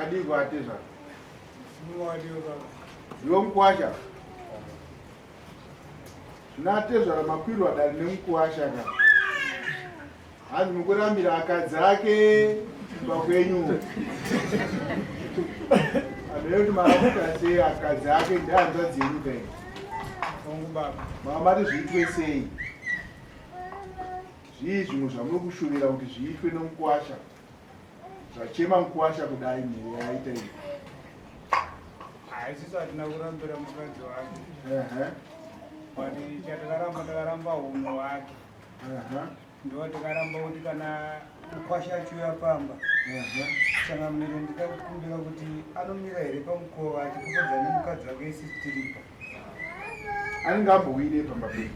Adii kuatezvara? Iwe mukuwasha. Zvino atezvara makwirwa dare nemukuwasha ka. Hanzi mukurambira akadzi ake kumba kwenyu. Amene kuti makamuka sei akadzi ake ndehanzvadzi yenyu kai. Mama mati zviitwe sei? Zvii zvimwe zvamuri kushuvira kuti zviitwe nomukuwasha? Zvachema mukuwasha kudai mhere yaita iyi. Haisi hatina kurambira mukadzi wake. Ehe. But chatakaramba takaramba hunhu hwake. Ehe. Ndo takaramba kuti kana mukwasha achiuya pamba. Ehe. Changamire ndikakumbira kuti anomira here pamukova achipopodza nemukadzi wake isi tiripo. Anenge ambowire pamba pedu.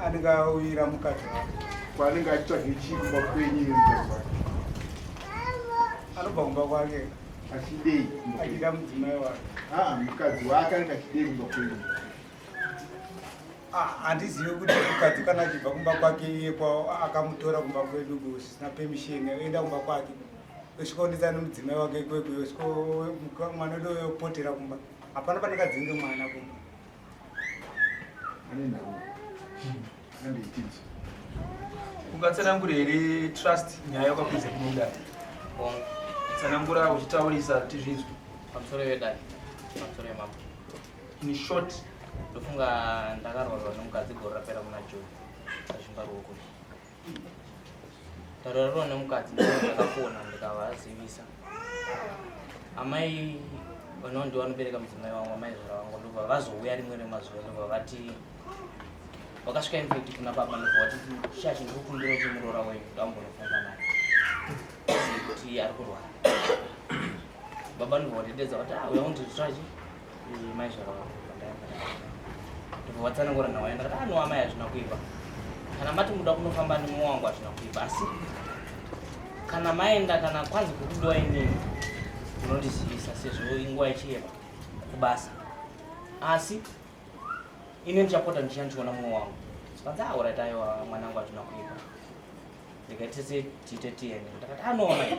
Anenge awira mukadzi wake. Kwaanenge achitsvage chii kumba kwenyu imi mukadzi wake? Anobva kumba kwake. Achidei? Achida mudzimai wake. Ah, mukadzi wake anenge achidei kumba kwenyu? Ah, handizivi kuti mukadzi kana achibva kumba kwake iye kwa akamutora kumba kwedu zvisina permission oenda kumba kwake osvika nemudzimai wake ikwekwe osvika mwana wedu opotera kumba hapana panekadzinge mwana kumba ane nhau andiitinzi Ungatsanangura here trust nyaya yakakwidza kuno dare? Tsanangura uchitaurisa tizvinzwe. Pamusoro vedare, pamusoro yemambo. In short, ndofunga ndakarwarwa nemukadzi gore rapera muna June. Ndazvimba ruoko. Ndarwarwa nemukadzi ndakafona ndikavazivisa. Amai vanova ndivo vanobereka mudzimai wangu amai zvara vangu ndobva vazouya rimwe remazuva ndobva vati vakasvika infact kuna baba ndobva vati shashi ndiri kukumbira kuti muroora wenyu ndambonofamba naye kuti ari kurwara baba ndobva vatidedza vati ah uya unditsvachi mai zvara vangu ndobva vatsanangura nhau yandakati ano ah, amai hazvina kuipa kana mati muda kunofamba nemumwe wangu hazvina kuipa asi kana maenda kana kwanzi kukudiwa inini munondizivisa sezvo inguva ichiyeva kubasa asi ini ndichapota ndichiya ndichiona mumwe wangu zvikanzi auraita ah, aiwa mwanangu hazvina kuipa ndikaite se tiite tiende ndakati anoona ah,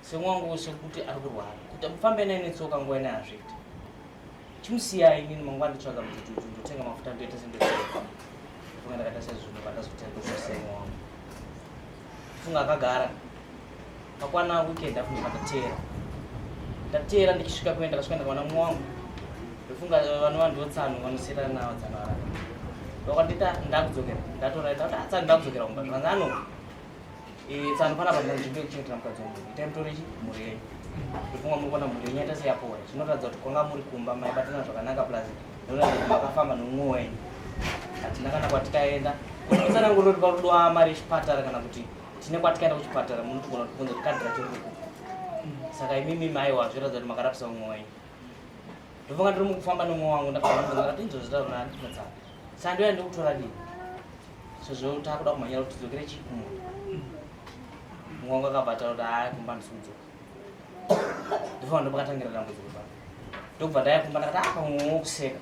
semwangu sekuti ari kurwara kuti mufambe naye netsoka nguva ine hazviiti chimusiyai inini mangwana nditsvaga mutututu ndotenga mafuta ndoita sendofunga ndakaita sezvo ndobva ndazotenga kumusiyai wangu funga akagara pakwana weekend afunga ndateera ndateera ndichisvika kuenda ndakasvika ndakaona mumwe wangu ndofunga vanova ndotsano vanosiyana navo tsano araka vakandita ndakudzokera ndatora ndati atsano ndakudzokera kumba zvikanzi ano eh, tsano panapa ndina nzvimbo yekuchengetera mukadzi wangu itai mutore chi mhuri yenyu ndofunga muri kuona mhuri yenyu yaita seyapora zvinoratidza kuti kwanga muri kumba maibatana zvakanaka plus ndoratidza kuti makafamba nomumwe wenyu hatina kana kwatikaenda kutsanangurira kuti parudiwa mari yechipatara kana kuti tine kwatikaenda kuchipatara munotogona kutibvunza kuti kadhi racho riri kupi saka imimi maiwa zviratidza kuti makarapisa mumwe wenyu ndofunga ndiri mukufamba nomumwe wangu ndakati inzozvitaura ndinotsaka saka ndoya ndikutora dii sezvo takuda kumhanyira kuti tidzokere chii kumunda mumwe wangu akabva ataura kuti haa kumba ndisi kudzoka ndofunga ndopakatangira dambudziko pa ndokubva ndaya kumba ndakati apa mumwe wokuseka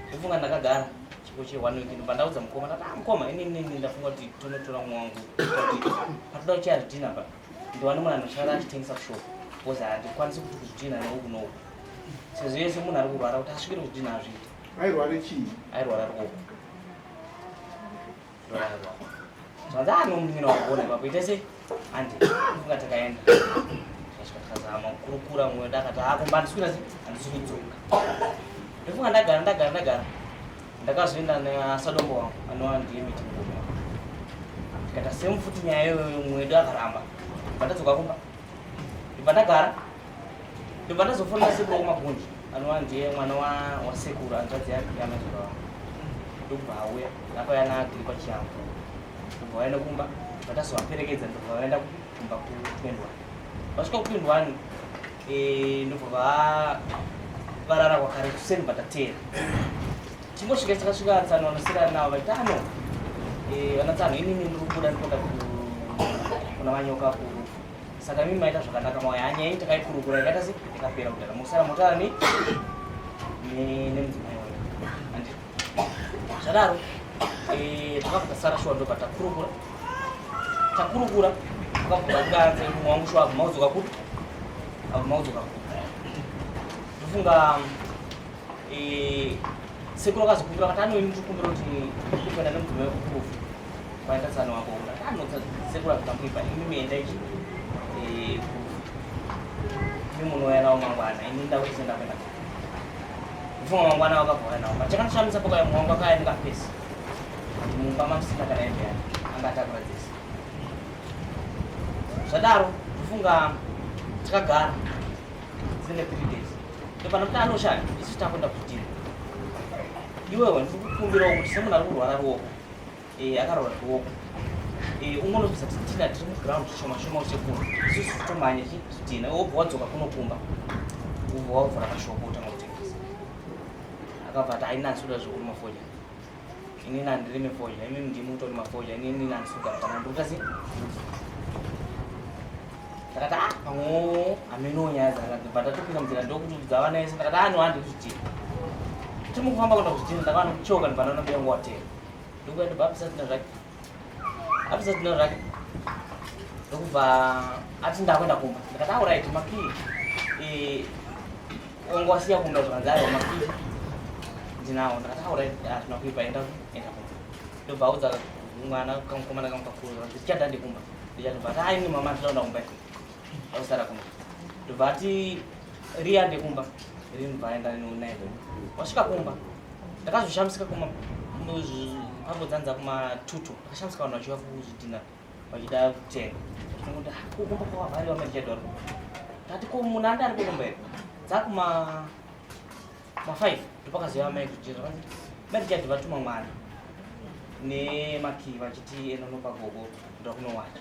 ndofunga ndakagara chiko che one week ndobva ndaudza mukoma ndati ah mukoma ini nini ndafunga kuti tonotora mumwe wangu kuti patoda kuchaya zvidhina pa ndiwane munhu anoshanda achitengesa kushop because handikwanisi kuti kuzvidhina neuku nouku sezvo yese munhu ari kurwara kuti asvikire kuzvidhina azviita airwara chii airwara ruoko zvanzi ano munin'ina wagona ipapo ita sei handi funga takaenda tikasvika tikazama kukurukura mumwe ndakati akumba handisi kuita sei handisi kudzoka ndofunga ndagara ndagara ndagara ndakazoenda nasadombo wangu anova ndiye mitingoma ndikata same futi nyaya iyoyo mumwe wedu akaramba ndibva ndadzoka kumba ndibva ndagara ndobva ndazofonera sekuru wekumagunji anova ndiye mwana wasekuru hanzvadzi yamazura wangu ndokubva auya akauya naagiri pachiyangu ndobva vaenda kumba vatazovaperekedza ndobva vaenda kumba ku 21 vasvika ku 21 eh, ndobva varara kwakare kuseni bva tateera chingosvika takasvika tsano vanosiyana navo vaiti ano eh, vana tsano inini ndiri kubuda ndikuenda kuna vanyoka kurufu saka imi maita zvakanaka mauya nyaya iyi takaikurukura yakaita se yakapera kudhara musara motara ni nemudzimai wayo andi zvadaro eh, takabva tasara shuwa ndobva takurukura takurukura Vakabva vati wangu shuwa abvuma kudzoka kupi? Abvuma kudzoka kupi? Ndofunga eh, sekuru akazokumbira akati anoini ndikumbira kuti ndikuenda nemudzimai wekukufu kwaenda tsano wako ndati anotsa sekuru azvikamboipa imi mienda ichi eh, imi munouya nawo mangwana ini ndakuti sendakuenda Mfunga mangwana wakabva nawo. Chakandishamisa pakauya mumwe wangu akauya nekafesi. Kuti mumba mamusina kana hembe yake. Anga atakura dzese. Zvadaro, ndofunga takagara dzine 3 days. Ndopana kuti anoshaya, isu takuenda kudini. Iwewe ndikukumbirawo kuti semunhu ari kurwara ruoko. Eh, akarwara ruoko. Eh, ungonobvisa titina tiri muground shoma shoma usekuru. Isusu tomhanya chi zvidhina wobva wadzoka kuno kumba. Wobva wavhura mashopo utanga kutengesa. Akabva ati haina handisi zvekurima fodya. Inini handirime fodya, imimi ndimi mutorima fodya, inini handisi kugara pana ndikuita sei? Ndakati ah pamwe hameno nyaya dzanga ndibva ndatopinda munzira ndokutudza vana vese ndakati ah no handi kuzvidhina. Tiri mukufamba kuenda kuzvidhina ndakaona kuchoka ndibva ndaona mbuya wangu watera. Ndokuenda ndobva apisa zvidhina zvake. Apisa zvidhina zvake. Ndokubva ati ndakuenda kumba. Ndakati ah alright makii. Eh wanga wasiya kumba zvakanzi aiwa makii ndinawo. Ndakati ah alright hazvina kuipa enda enda kumba. Ndobva audza mwana kamukomana kangu kakuru ndichada ndikumba. Ndichatobva ati ah ini mama ndinoda kumba. Ausara kumba. Ndobva ati riya ndekumba. Rinobva aenda naye. Wasvika kumba. Ndakazoshamisika kuma pambodzanza kumatutu ndakashamisika vanhu vachiuya kuzvidhina vachida kutenga ndinoti ah, ko kumba kwakavhariwa mari ndati ko munhu andi aripo kumba here dzakuma ma5 ndopakazoya mai kujira vanzi mai richard vatuma mwana nemakii vachiti enda unopa gogo ndoda kunowacha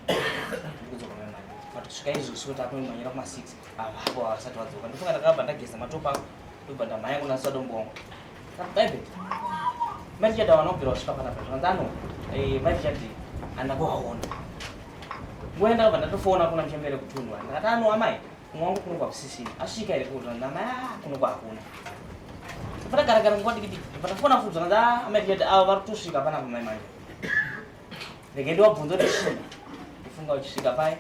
ndikudzoka mai mari but kusvika izvozvo takunomhanyira kuma6 avapo havasati vadzoka ndofunga ndakabva ndageza matopa angu ndobva ndamhanya kuna sadombo wangu Baby, mai Richard hawana kubvira wasvika panapa zvanzi ano eh, mai Richard handina kuvaona. Nguva yandakabva ndatofona kuna muchembere kutundwa ndakati ano amai kumwe wangu kuno kwakusisina asvika here kuno zvanzi amai ah kuno kwakuna. Ndobva ndagaragara nguva diki diki ndobva ndafona futi zvanzi ah amai Richard avo vari kutosvika panapa mai manje. Rege ndiwabvunza kuti chii ndifunga uchisvika pai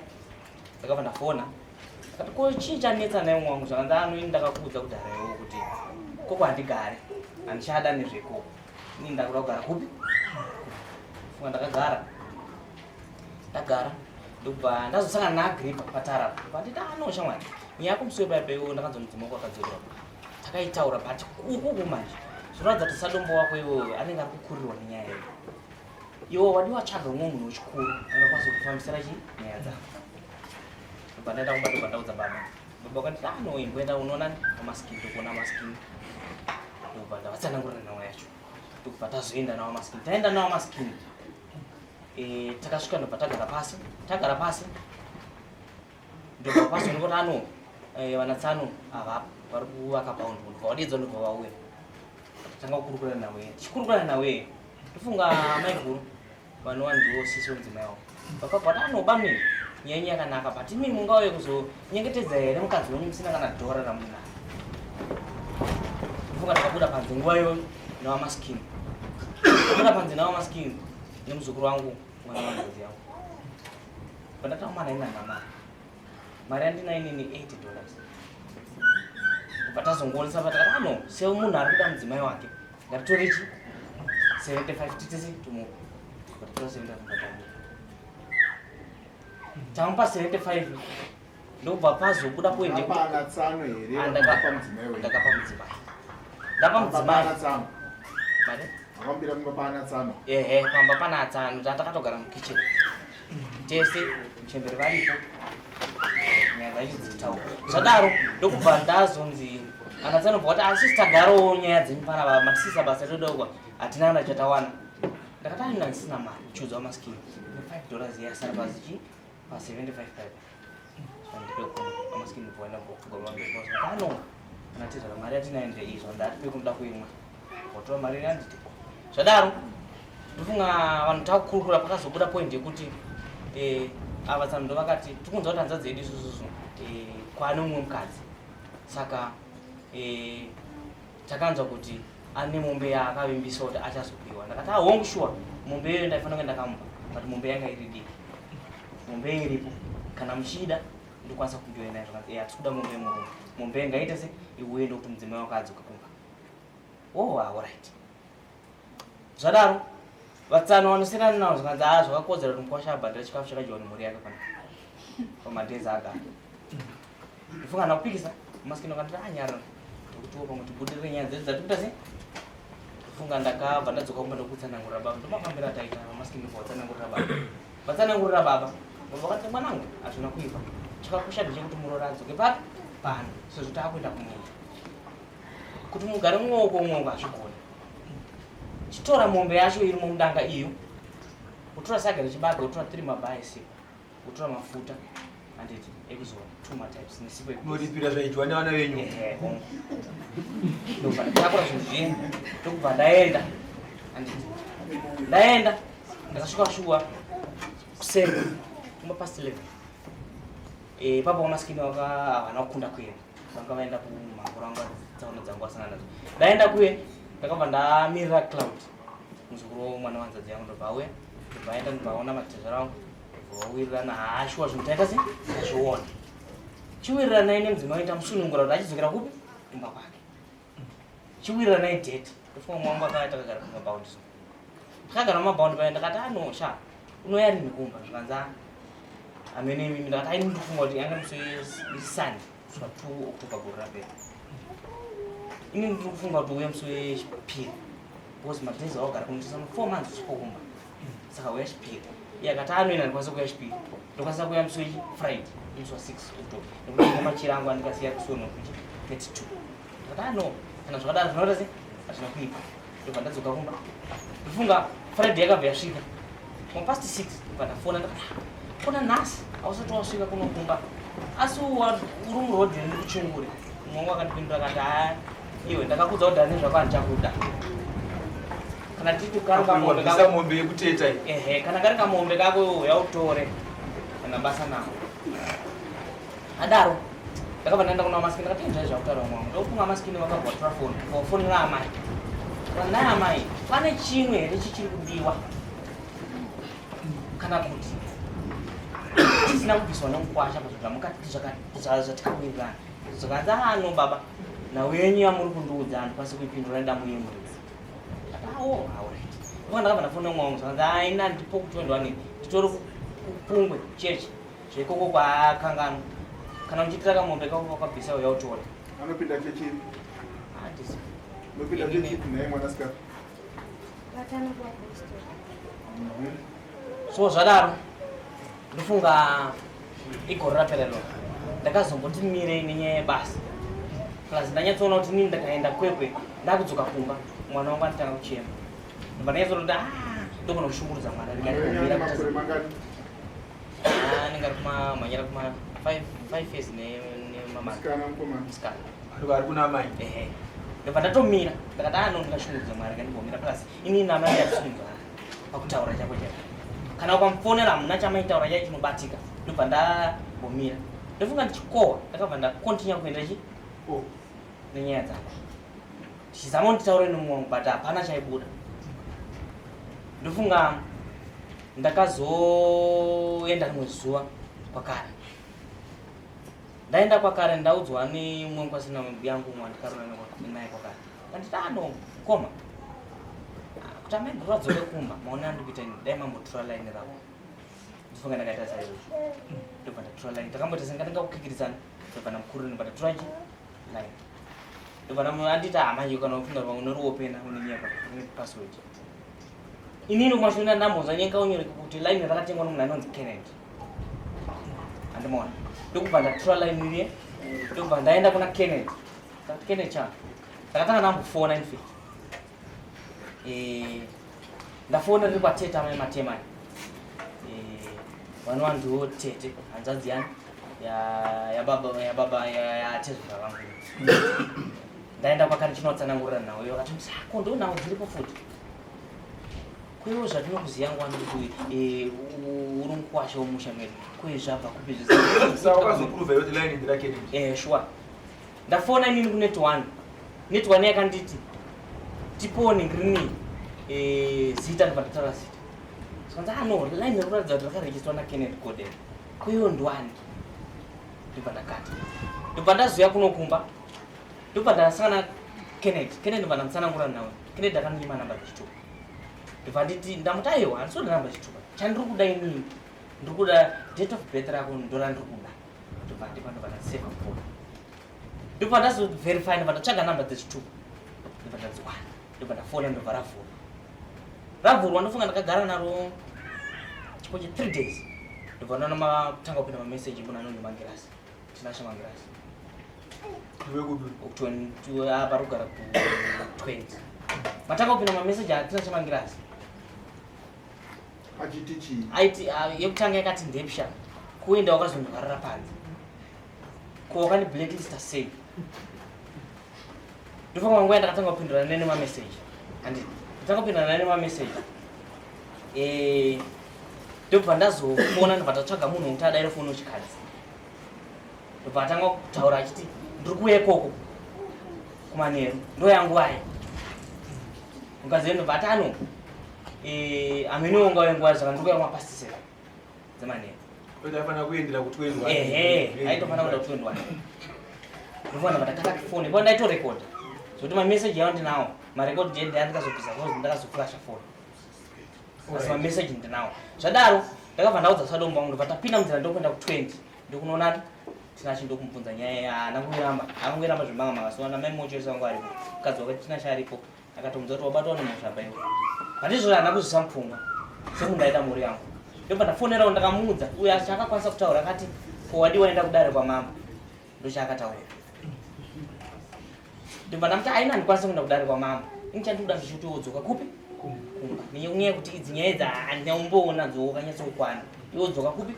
ndakabva ndafona Akati ko chii chanetsa naye mumwe wangu zvakanzi ano ini ndakakuudza kudhara iwewe kuti koko handigare handichada nezvekoko ini ndakuda kugara kupi funga ndakagara ndagara ndobva ndazosangana naagripa patara panditi ano ah, shamwari nyaya yako musi wepaipa iwewe ndakanzwa mudzimu wako akadzokera takaitaura but ukuku manje zvinoratidza kuti sadombo wako iwewe anenge ari kukurirwa nenyaya iyoyo iwe wadi watsvaga umwe munhu wechikuru angakwanisa kufambisira chi nyaya dzako Ndobva ndaenda kumba ndobva ndaudza baba. Baba vakanditi ah no imboenda unoona maskini ndokuona maskini. Ndobva ndavatsanangurira nhau yacho. Ndobva tazoenda nawo maskini. Taenda nawo maskini. Eh takasvika ndobva tagara pasi. Tagara pasi. Ndobva pasi ndikuti ano eh vana tsano avapo vari kuvaka bound ndobva vadedzwa ndobva vauya. Tanga kukurukura nawe. Tichikurukura nawe. Ndofunga maiguru vanova ndiwo sisi wemudzimai wavo vakabva vati anoba mimi nyaya yenyu yakanaka but imi mungauye kuzonyengetedza here mukadzi wenyu musina kana dhora ramunaro ndofunga ndakabuda panze nguva iyoyo navamaskini ndabuda panze navamaskini nemuzukuru wangu mwana wanzadzi yangu pandataumana ina namari mari yandina inini 80 dollars kubva tazongoonesa patakati ano semunhu ari kuda mudzimai wake ngatitore chi 75 titese tumupa tora 75 tamupa tamupa 75 ndobva pazobuda poende tsano here ah, ndakapa mudzimai ndakapa mudzimai ndapa mudzimai Akambira kumba pana tsano. Ehe, pamba pana tsano takatogara mukitchen. Tese muchembere varipo. Nyaya dzacho dzichitaura. Zvadaro ndokubva ndazonzi ana tsano bva kuti asi tagarowo nyaya dzenyu pana baba matisisa basa toda hatina kana chatawana. Ndakati andina ndisina mari chudzwa maskini. 5 dollars yasara pazichi pa 75 pipe. Andipe kuno amaskini bwana bwana bwana. Ano anatizva mari yatinayo ndeizvo ndatipe kunoda kuimwa. Watora mari yanditi. Zvadaro ndofunga vanhu takukurukura pakazobuda point yekuti eh, ava tsano ndovakati tikunzwa kuti hanzvadzi yedu isususu eh, kwaane mumwe mukadzi saka eh, takanzwa kuti ane mombe yaakavimbisa kuti achazopiwa ndakati ahongu ah, shuwa mombe iyoyo ndaifanira kunge ndakamupa but mombe yanga iri diki mombe iripo Kana muchida ndokwanisa kundiuya nayo zvakanzi eh hatisi kuda mombe yemurume. Mombe ngaite se iuye ndokuti mudzimai wako adzoke kumba. Oh, ah, alright. Zvadaro vatsano vanosenana navo zvakanzi haa zvakakodzera kuti mukwasha abhadhara chikafu chakadyiwa nemhuri yake pana pamadhezi agara. Ndifunga handina kupikisa maskini vakanditi anyarara ndokutiwo pamwe tibudirire nyaya dzedu dzatikuita sei Funga ndakabva ndadzoka kumba ndokutsanangurira baba ndomafambiro ataita maskini kuwatsanangurira baba vatsanangurira baba baba vakati mwanangu hazvina kuipa chakakosha ndechekuti muroora adzoke papi pano sezvo taakuenda kumunda kuti mugare mumaoko umwe hazvigoni chitora mombe yacho irimo mudanga iyo utora saga rechibage utora three mabhaya esipo Kutora mafuta handiti ekuzora two matypes nesipo Unoripira zvaidyiwa nevana venyu. Ehe, hongu. Ndobva ndatakura zvinhu zviye ndokubva ndaenda handiti ndaenda ndakasvika shuwa kuseni kuma past 11 Eh, ipapo vamasikini vaka havana kukunda kuenda vanga vaenda kumhango ranga tsaona dzangu vasangana nadzo ndaenda kuye ndakabva ndamirira cloud muzukuru womwana wanzadzi yangu ndobva auya ndobva aenda ndobva aona matezvara vangu Wawirirana haa shuwa zvinhu taita se tazviona. Chiwiriranai nemudzimai waita musunungura kuti achidzokera kupi kumba kwake. Chiwiriranai date. Ndofunga mwangu akauya takagara kumabaundi so. Takagara mumabaundi paya ndakati ano ah, sha unouya rini kumba zvikanzi ah, amene imimi ndakati aini ndikufunga kuti yanga musi weSunday kusvika 2 October gore rapera. Ini ndiri kufunga kuti uye musi wechipiri because madays awagara kunotosa 4 months usipo kumba. saka uya chipiri iye akati anoenda ndikwanisa kuuya chipiri ndokwanisa kuuya musi wefriday musi wa 6 october nekuti ndine machira angu andikasiya kusono kuchi 32 ndakati ano ah, kana zvakadaro zvinoita se hazvina kuipa ndobva ndadzoka kumba ndofunga friday yakabva yasvika mapast 6 ndobva ndafona ndakati ah, kona nhasi hausati wasvika kuno kumba asi uri muroad ndikuchingure mumwe wangu akandipindura akati haa iwe ndakakudza kuti ndane zvako handichakuda kana titi kari kamombe kako mombe yekuteta iyi ehe kana kari kamombe kako yautore kana basa nako adaro ndakabva ndaenda kuna maskini ndakati ndizvai zvakutaura mwangu ndofunga maskini vakabva vatora foni vafonera amai vanai amai pane chimwe here chichiri kudiwa kana kuti tisina kubviswa nemukwasha pazvinhu zvamukati zvatikawirirana zvakanzi ano baba nhau yenyu yamuri kundiudza handikwanisi kuipindura ndamuyemuridzi awo alright ndobva ndakabva ndafona umwe wangu zvakanzi aina ndipo kuti wendwani nditori kupungwe chechi zvekoko kwaakanganwa kana muchiitira kamombe kako kwakabvisa uya utore anopinda chechi ipi handisi unopinda chechi ipi naye mwanasikana Vatana kuvapostori. So zvadaro ndofunga igore rapera rino ndakazomboti mirei nenyaya yebasa plus ndanyatsoona kuti inini ndakaenda kwekwe ndakudzoka kumba mwana wangu anotanga kuchema ndobva ndanyatsoona kuti ah ndogona kushungurudza mwana Ane makore mangani? anenge ari kumamhanyira kuma 5 years nemamana Musikana mukomana. musikana Ari kuna amai. Ehe. Ndobva ndatomira ndakati ah no ndingashungurudza mwari kandimbomira plus inini namai ndatisunzana pakutaura chako chako kana ukamufonera hamuna chamaitaura chai chinobatika ndobva ndambomira ndofunga ndichikohwa ndakabva ndakontinya kuenda chi Oh. nenyaya dzangu ndichizama kuti nditaure nemumwe wangu but hapana chaibuda ndofunga ndakazoenda rimwe zuva kwakare Ndaenda kwakare ndaudzwa nemumwe mukwasina yangu umwe wandikarona naye kwakare. Anditi ano ah, mukoma. Ah, kuti amai guru adzoke kumba maona andiri kuita ini dai mambotura line ravo. Ndifunga ndakaita saizvozvo. Ndobva ndatura line. Takamboita senga ndingakukikirisana. Ndobva ndamukuru ndobva ndatura chi line. Ndobva anditi ah manje kana ufunga pamwe unoriopena unenyepa une password. Inini kumashure ndambonzwa nyenga unyore kuti line rakatengwa nomunhu anonzi Kennedy. Andimona. Ndokubva ndatura line riye. Ndokubva ndaenda kuna Kennedy. Ndakati Kennedy cha. Ndakatanga ndambofona in fact. Eh ndafona ndiri kwatete amai matema. Eh vanova ndiwo tete hanzvadzi yani ya ya baba ya baba ya ya tezvara vangu. Ndaenda kwakati chinotsanangurira nhau iyo akati sako ndo nhau dziripo futi. Kwewo zvatinokuziva ngwani kuti eh, uri mukwasha womusha medu kwe zvabva kupi Saka wakazoprova here kuti line nderake rini? Eh, sure. Ndafona inini kunet one. Net one yakanditi tipone ngrini eh, zita ndobva ndataura zita. Zvikanzi ah no, line rikuratidza kuti rakaregisterwa naKenneth Gordon. Kuiwo ndwani ndobva ndakata ndobva ndazouya kuno kumba ndobva ndasangana Kennedy. Kennedy ndobva ndamutsanangura nawe. Kennedy akandinyima namba dzechitupa ndobva nditi ndamuti aiwa handisi kuda namba dzechitupa chandiri kuda inini ndiri kuda date of birth rako ndorandiri kuda ndobva ndipa ndobva ndaseva foni ndobva ndazoverify ndobva ndatsvaga namba dzechitupa ndobva ndadziwana ndobva ndafona ndobva ravhurwa ravhurwa ndofunga ndakagara naro chipo che 3 days ndobva ndaona matanga kupinda mameseji mbona anonzi mangirasi tinashe mangirasi apa rugara ku 20 matanga kupinda mameseji atinashe mangirasi Achiti chii? Aiti yekutanga yakati ndepsha kuenda wakazondivharira panze ko wakandi blacklista sei ndofunga nguva yandakatanga kupindurana nene mameseji handi ndatanga kupindurana nene mameseji eh, ndobva ndazofona ndobva ndatsvaga munhu wekuti adaire foni wechikadzi ndobva atanga kutaura achiti ndiri kuuya ikoko kumanheru ndoyanguvayi mukadzi wedu ndobva ati ano eh, hameno ungauye nguva zvaka ndiri kuuya kumapast seven dzemanheru Aifanira kuendera ku 21. Ehe, aitofanira kuenda ku 21. Ndofana ndakataka foni, bo ndaitorekoda. Zvekuti mameseji yawo ndinawo, marekodi ndiye ndiye ndakazobvisa because ndakazoflasha foni. Asi mameseji ndinawo. Zvadaro, ndakabva ndaudza sadombo wangu ndobva tapinda munzira ndokuenda ku 20. Ndokunoona Tinashe ndokumubvunza nyaya ya haana kuiramba, akangoiramba zvemanga manga so ana mai Mochoisi vangu aripo. Mukadzi wake Tinashe aripo. Akatomudza kuti wabatwa nemhosva apa iwe. Handizvo haana kuzvisa mupfungwa. Semunhu ndaida mhuri yangu. Ndobva ndafonerawo ndakamuudza uyo asi akakwanisa kutaura akati ko wadii waenda kudare kwamambo. Ndochaakataura. Ndobva ndamuti aina handikwanisi kuenda kudare kwamambo. Ini chandikuda ndechekuti wodzoka kupi? Kumba. Nenyaya yekuti idzi nyaya idzi handina umboona dzokanyatso kukwana. Iwe wodzoka kupi?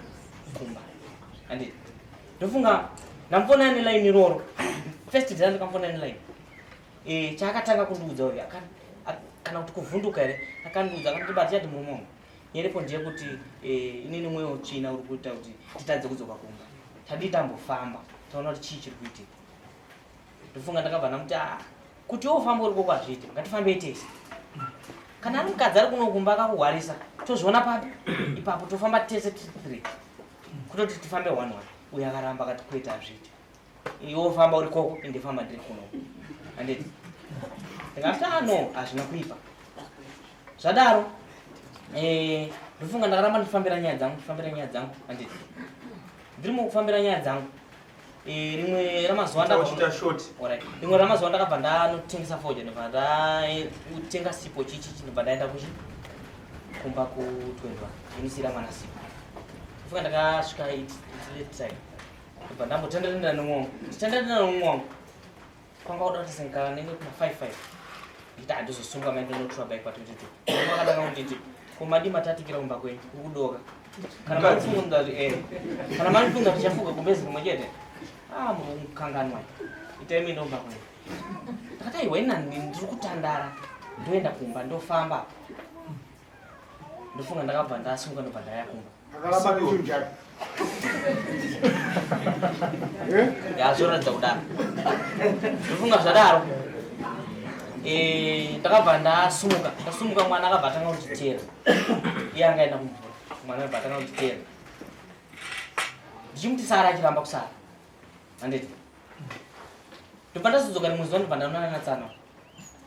Kumba. Handiti. Ndofunga ndamufona neline iroro. First day ndakamufona neline. Eh, chaakatanga kundiudza uyu kana kuti kuvhunduka here akandiudza akandibata chati murume wangu nyaya iripo ndeyekuti eh, inini mweya utsvina uri kuita kuti titadze kudzoka kumba tadii tambofamba taona kuti chii chiri kuitika ndofunga ndakabva ndamuti ah, kuti wofamba uri koko hazviite ngatifambei tese kana ari mukadzi ari kuno kumba akakuhwarisa tozviona papi ipapo tofamba tese tiri three kutoti tifambe one one uyo akaramba akati kwete hazviite iwe wofamba uri koko inde famba ndiri kuno handiti ndikati ah no hazvina kuipa zvadaro eh, ndofunga ndakaramba ndifambira nyaya dzangu ndifambira nyaya dzangu handiti ndiri mukufambira nyaya dzangu eh, rimwe ramazuva ndakaita short alright rimwe ramazuva ndakabva ndanotengesa fodya ndobva ndatenga sipo chichi ndobva ndaenda kuchi kumba ku 21 ndinosiyira mwana sipo ndofunga ndakasvika it late time Ndobva ndambotenderera nemumwe wangu. Ndichitenderera nemumwe wangu. Kwanga kuda kuti sengana nenge kuma 5 5. Nditi handizosunga mai ndonotura bike pa 22. Mumwe akatanga kunditi ko madii matatikira kumba kwenyu kuri kudoka. Kana manifunga kuti eh. Kana manifunga kuti chafuga gumbezi rimwe chete. Ah muri kukanganwa. Itai muende kumba kwenyu. Ndakati aiwa ini ndiri kutandara. Ndoenda kumba ndofamba. Ndofunga ndakabva ndasunga ndobva ndaya kumba. Akaramba nechinhu chake. Eh? Ya zvoratidza kudaro. Ndofunga zvadaro. Eh, ndakabva ndasumuka. Ndasumuka mwana akabva atanga kunditeera. Iye anga aenda kumvura. Mwana akabva atanga kunditeera. Ndichimuti sara achiramba kusara. Handiti. Ndobva ndazodzoka rimwe zuva ndobva ndaonana naTsano.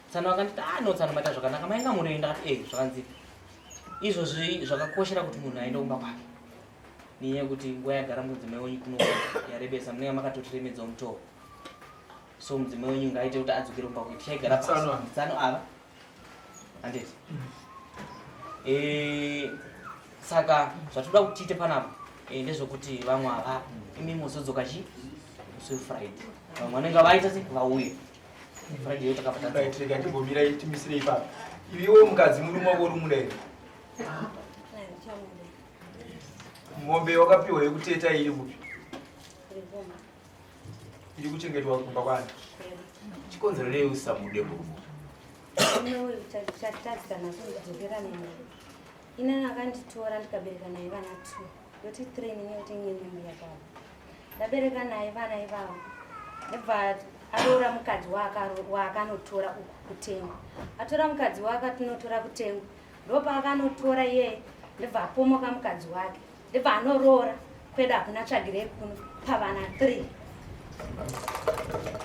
Tsano akanditi ah no Tsano maita zvakanaka mainga munoenda akati eh zvakanzi izvozvi zvakakoshera kuti munhu aende kumba kwake nenyaya yekuti nguva yagara mudzimai wenyu kuno yarebesa munenge makatotiremedzawo mutoo so mudzimai wenyu ngaaite kuti adzokere kumba kwake tichaigara pasi Tsano ava handiti eh, saka zvatoda kuti tiite panapa eh, ndezvekuti vamwe ava imi muzodzoka chi musi wefriday vamwe vanenge vaita se vauye friday yo takabva tadzoka Right, rega timbomira timisire ipapo. Iwe mukadzi murume wako uri kumuda here? Handichamuda. Mombe wakapiwa yekuteta iri kupi? Iri kumba. Iri kuchengetwa kumba kwani? Kwedu. Chikonzero nei usamude murume? Murume uyu chatadzika nacho ndidzokerane naye. Inini akanditora ndikabereka naye vana 2. Yoti 3 nini yoti inini mbuya baba. Ndabereka naye vana ivavo. Ndobva aroora mukadzi waakanotora uku kutengo. Atora mukadzi waakatinotora kutengo. Ndopaakanotora iye ndobva apomoka mukadzi wake. Ndobva anoroora. Kwedu hakuna tsvagirei kuno pavana 3.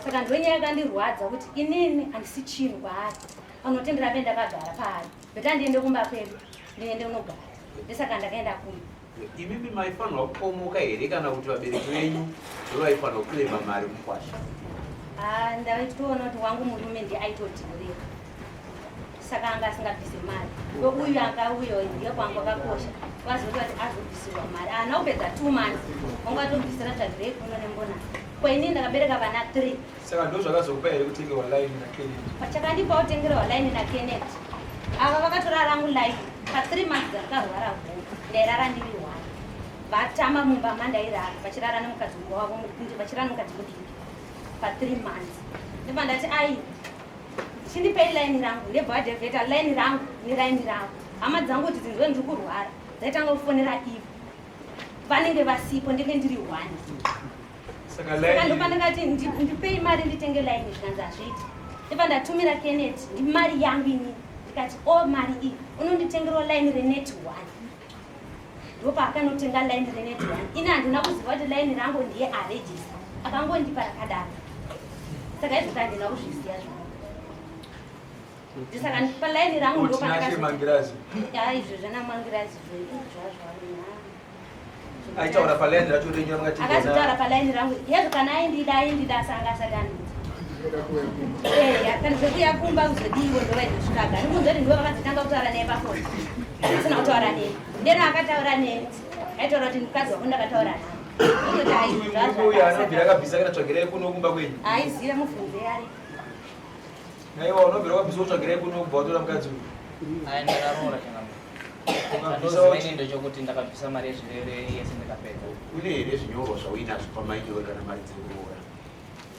Saka ndonyaya yakandirwadza kuti inini handisi chinhu kwaari. Anotendera be ndakagara paari. Beta ndiende kumba kwedu ndiende unogara. Ndosaka ndakaenda kumba. Imimi maifanirwa kukomoka here kana kuti vabereki venyu ndovaifanirwa kurema mari mukwasha? Ah, ndaitoona kuti wangu murume ndiye aitodhirira saka anga asingabvise mari uyu akauya ndiye kwangu akakosha vazoti vati azobvisirwa mari haana kupedza 2 months wanga atobvisira tsvagirei kuno nembona kwaini ndakabereka vana 3. Saka ndo zvakazokupa here kutengerwa line naKenneth? Chakandipa kutengerwa line naKenneth, ava vakatora rangu line pa3 months dzandakarwara home. Ndairara ndiri one, vatama mumba mandairara vachirara nemukadzi wavo, vachirara nemukadzi mudiki pa3 months. Ndobva ndati ai, chindipei line rangu. Ndebva vadhevheta line rangu neraini ravo. Hama dzangu kuti dzinzwe ndiri kurwara, dzaitanga kufonera ivo, vanenge vasipo, ndenge ndiri one. Saka Saka line ndopandakati ndipei mari nditenge line, zvikanzi hazviiti. Ndobva ndatumira Kenneth ndi mari yangu inini, ndikati o mari iyi unonditengerawo line renet one. Ndopaakanotenga line renet one. Ini handina kuziva kuti line rangu ndiye aregister, akangondipa rakadaro. Saka izvozvo handina kuzviziva zvo. Saka palaini rangu Tinashe Mangirazi. Izvo zvana Mangirazi zvazvo. Aitaura palaini racho renyu Akazotaura ramakatengera? palaini rangu yezvo. Kana aindida aindida, asi anga asati andida. Eya, kana zvekuya kumba kuzodiwo ndovaizosvikaga ndikunzwa kuti ndivo vakazotanga kutaura naye pafoni. Asina kutaura neni, ndeno akataura neni aitaura kuti mukadzi wako ndakataura naye. Uzoti Murume uyu anobvira akabvisa kana tsvagirai kuno kumba kwenyu? Aiziva, mubvunze ari. Naiwa unobvira wakabvisa kutsvagirai kuno kubva watora mukadzi uyu? Aya, ndakaroora changambo. Wakabvisa Chandoziva wachi- ini ndechokuti ndakabvisa mari yezvirere yese ndikapedza. Une here zvinyorwa zvauinazvo pamainyora kana mari dzekuroora?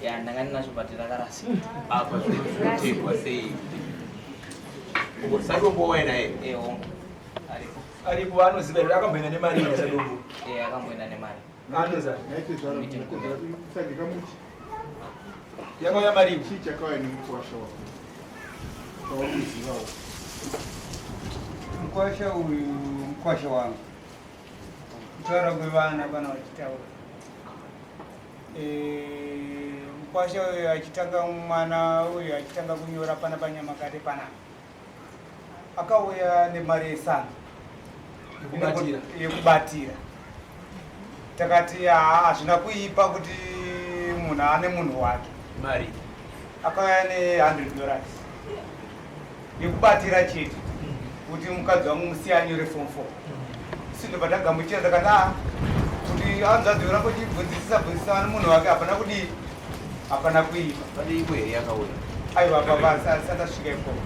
Ya, ndanga ndinazvo but rakarasika. Apa zvinotengwa sei? Sadombo waina here? Ewo, aripo. Aripo, anoziva here? Akamboenda nemari here Sadombo? E, akamboenda nemari. Anoza Tsagika muchi. Yakauya mari. Chii chakauya nemukwasha wako chawakuzivawo? Mukwasha uyu, mukwasha wangu, kutaura kwevana pana vachitaura, mukwasha uyu achitanga, mwana uyu achitanga kunyora pana panyamakate panapa, akauya nemari yesango. Yekubatira. Yekubatira. Takati haa, hazvina kuipa kuti munhu ane munhu wake. Mari? Akauya ne$100 yekubatira chete, kuti mukadzi wangu musiye anyore form 4. Sindobva tagamuchira, takati a kuti hanzvadzi rako chibvunzisisa bvunzisa ane munhu wake, hapana kudii, hapana kuipa. Pane imwe here yakauya? Aiwa baba, asati asvika ikoko.